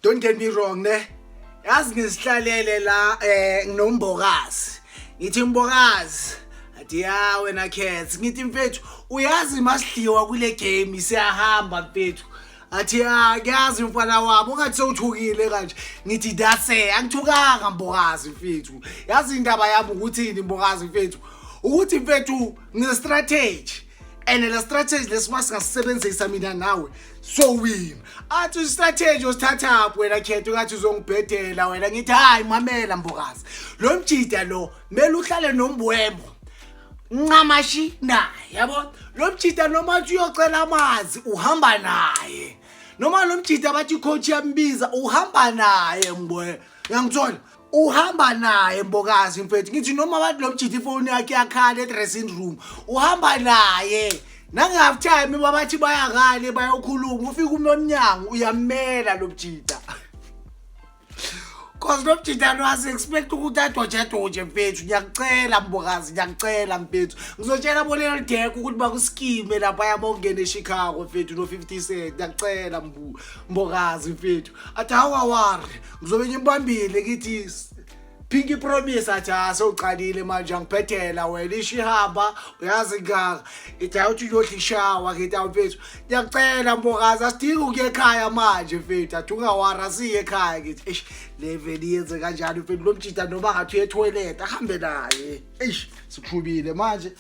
Don't get me wrong, ne. Yazi ngizihlalele la nginombokazi. Ngithi mbokazi, athi ya wena Cats, ngithi mfethu uyazi masidliwa kule game siyahamba mfethu. Athi ya ngiyazi mfana wami ungathi sewuthukile kanje. Ngithi that's it, angithukanga mbokazi mfethu. Yazi indaba yami ukuthini mbokazi mfethu? Ukuthi mfethu ngine strategy. And le strategy lesima singasebenzisa mina nawe so win. Athi strategy osithatha wena Khetho ngathi uzongibhedela wena ngithi hayi mamela mbokazi. Lo mjida lo mele uhlale nombwembo. Ncamashi naye yabo. Lo mjida noma uthi uyocela amanzi uhamba naye. Noma lo mjida bathi coach yambiza uhamba naye mbwe. Uyangithola? Uhamba naye mbokazi mfethu. Ngithi noma bathi lo mjida ifoni yakhe yakhala e-dressing room uhamba naye. Nange half time babathi bayakale bayokhuluma ufika umnyango uyamela lo mjida. Cause lo mjida lo asi expect ukuthi adoje doje mfethu ngiyakucela mbokazi ngiyakucela mfethu ngizotshela bonela lidek ukuthi bakuskime lapha yabongena eChicago mfethu no 50 cent ngiyakucela mbokazi mfethu athi awawari ngizobe ngimbambile ngithi Pinky Promise athi ha sewuqalile manje angiphethela wena ishihamba uyazi ngaka ithi awuthi uyodla ishawa ngithi awu mfethu ngiyakucela mbokazi asidingi ukuya ekhaya manje mfethu athi ungawara asiye ekhaya ngithi eish le vele iyenze kanjani mfethu lo mjida noma ngathi uye etoilet ahambe naye eish sikushubile manje.